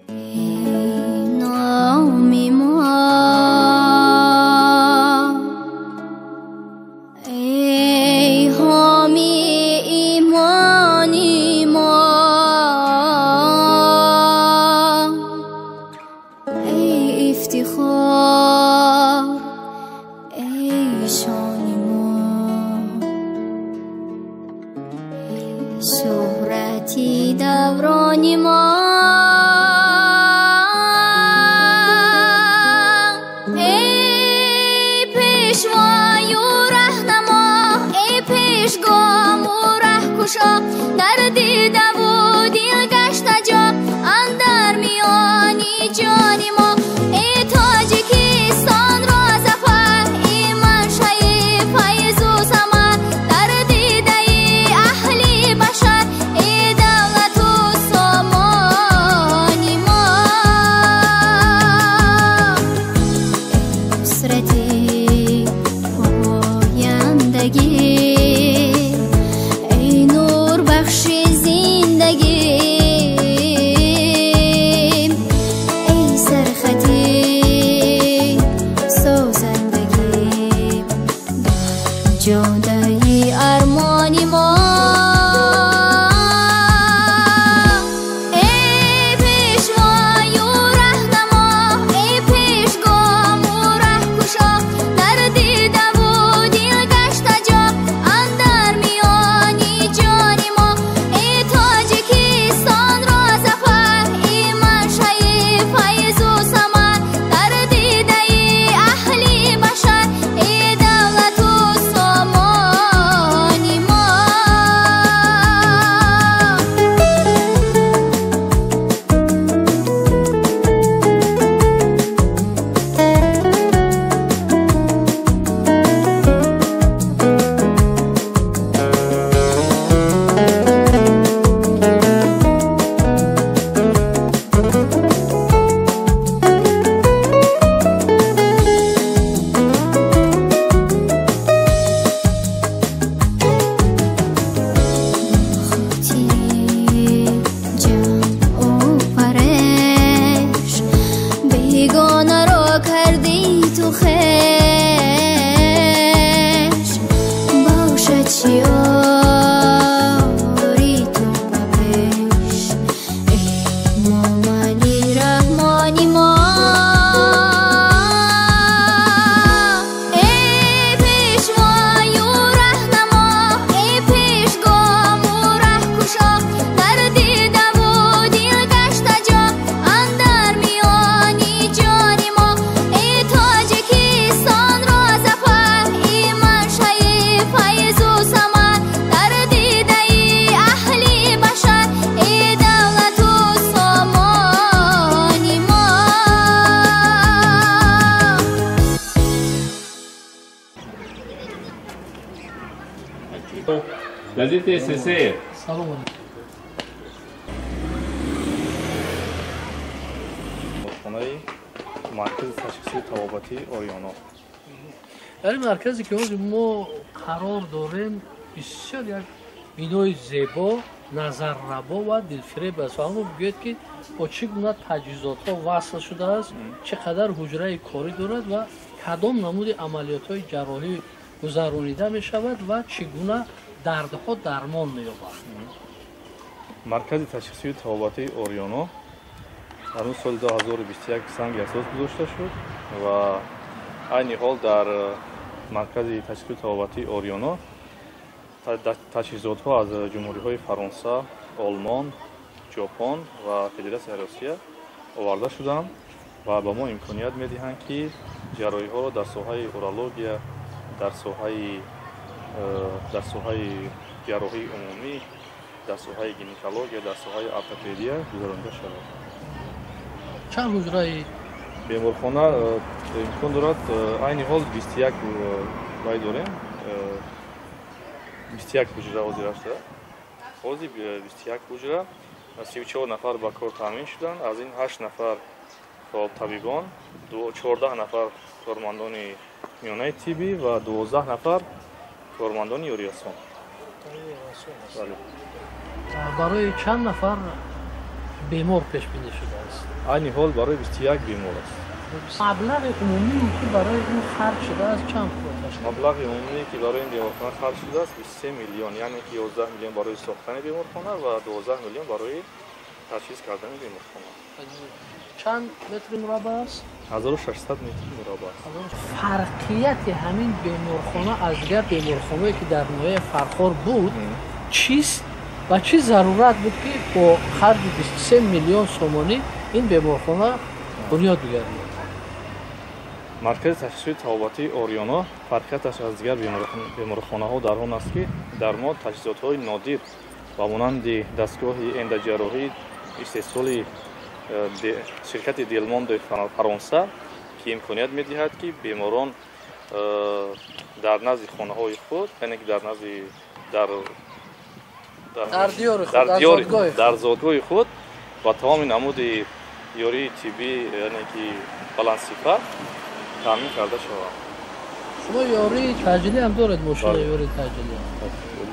эй номи мо, эй ҳомии имони мо, эй ифтихор, эй шони мо, шӯҳрати даврони мо, эй пешвою раҳнамо, эй пешгому раҳкушо, дар дидаву дил гашта ҷо андар миёни ҷони мо. Эй Тоҷикистонро зафар, эй маншаи файзу самар, дар дидаи аҳли башар, эй давлату сомони мо, эй нусрати пояндагӣ, эй нурбахши зиндагӣ, эй сархати созандагӣ, дар ҷодаи армони мо. Эй пешвою раҳнамо, эй пешгому раҳкушо, дар дидаву дил гашта ҷо андар миёни ҷони мо. Эй Тоҷикистонро зафар, эй маншаи файзу самар, дар дидаи аҳли башар, эй давлату сомони мо. Хотири ҷамъу пареш, бегонаро кардӣ ту хеш, бошад шиори ту ба пеш, эй Эмомалӣ Раҳмони мо. Эй пешвою раҳнамо, эй пешгому раҳкушо, дар дидаву дил гашта ҷо андар миёни ҷони мо. Эй Тоҷикистонро зафар, эй маншаи файзу самар, дар дидаи аҳли башар, эй давлату сомони мо. Газети СССР. Салом алейкум. Хонаи маркази ташхисии табобатии Ориёно. Дар ин марказе ки ҳозир мо қарор дорем, бисёр як бинои зебо, назаррабо ва дилфиреб аст. Ва ҳамо бигӯед, ки бо чӣ гуна таҷҳизотҳо васл шудааст, чӣ қадар ҳуҷраи корӣ дорад ва кадом намуди амалиётҳои ҷарроҳӣ гузаронида мешавад ва чӣ гуна дардҳо дармон меёбанд. Маркази ташхисии табобатии Ориёно дар он соли 2021 санги асос гузошта шуд ва айни ҳол дар маркази ташхисии табобатии Ориёно таҷҳизотҳо аз ҷумҳуриҳои Фаронса, Олмон, Ҷопон ва Федератсияи Русия оварда шуданд ва ба мо имконият медиҳанд, ки ҷарроҳиҳоро дар соҳаи урология, дар соҳаи ҷарроҳии умумӣ, дар соҳаи гинекология, дар соҳаи ортопедия гузаронида шавад. Чанд ҳуҷраи беморхона имкон дорад? Айни ҳол 21 вай дорем, 21 ҳуҷра ҳозир аст. Ҳозир 21 ҳуҷра, 34 нафар ба кор таъмин шуданд. Аз ин 8 нафар табибон, 14 нафар кормандони миёнаи тиббӣ ва 12 нафар кормандони ёрирасон. Бале. Барои чанд нафар бемор пешбинӣ шудааст? Айни ҳол барои 21 бемор аст. Маблағи умумие ки барои ин харҷ шудааст чанд пул аст? Маблағи умумие ки барои ин беморхона харҷ шудааст 23 миллион, яъне ки 11 миллион барои сохтани беморхона ва 12 миллион барои таҷҳиз кардани беморхона. Чанд метри мураббаъ аст? 1600 метри мураббаъ аст. Фарқияти ҳамин беморхона аз дигар беморхонаое ки дар ноҳияи Фархор буд чист ва чӣ зарурат буд ки бо харҷи 23 миллион сомонӣ ин беморхона бунёд бигардид? Маркази ташхисии табобатии Ориёно фарқияташ аз дигар беморхонаҳо дар он аст, ки дар мо таҷҳизотҳои нодир ба монанди дастгоҳи эндоҷарроҳӣ истеҳсоли ширкати Делмондои Фаронса, ки имконият медиҳад, ки беморон дар назди хонаҳои худ, яъне ки дар назди дар зодгоҳи худ ба тамоми намуди ёрии тиббӣ, яъне ки баландсифат таъмин карда шавад. Шумо ёрии таъҷилӣ ҳам доред? Мошини ёрии таъҷилӣ.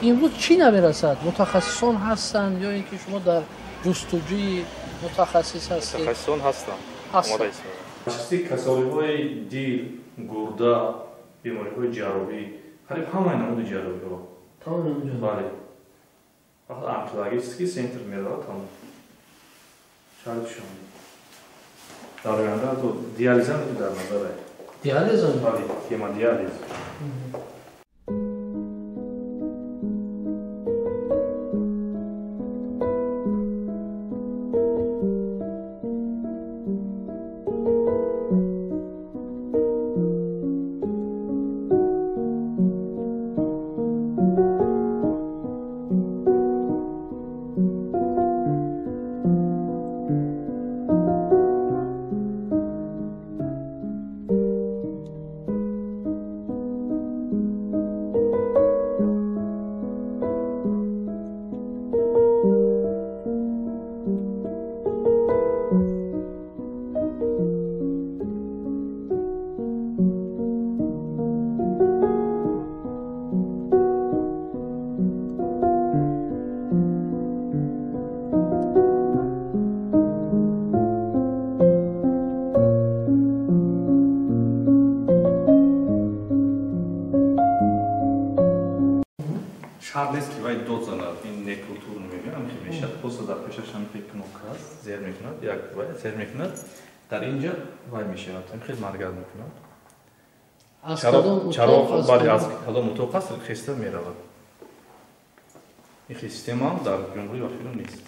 Имрӯз чӣ намерасад? Мутахассисон ҳастанд ё ин ки шумо дар ҷустуҷӯи мутахассис ҳастед? Мутахассисон ҳастанд. Ташхиси касалиҳои дил, гурда, бемориҳои ҷарроҳӣ, қариб ҳамаи намуди ҷарроҳиҳо. Тамоми намуди ҷарроҳӣ? Бале. Вақт онкологический центр меравад, тамом. Шаҳри Душанбе. Дар оянда диализам дар назар аст. Диализам? Бале, гемодиализ. Шарт нест ки вай дод занад, ин некультур мегӯям, ки мешавад. Просто дар пешаш ҳамин кнопка аст, зер мекунад, як вай зер мекунад, дар инҷа вай мешавад, ҳамин хел маргаз мекунад. Чароғ бале, аз кадом утоқ аст, хеста меравад. Ин хел системаам дар ҷумҳурии вақфиро нест.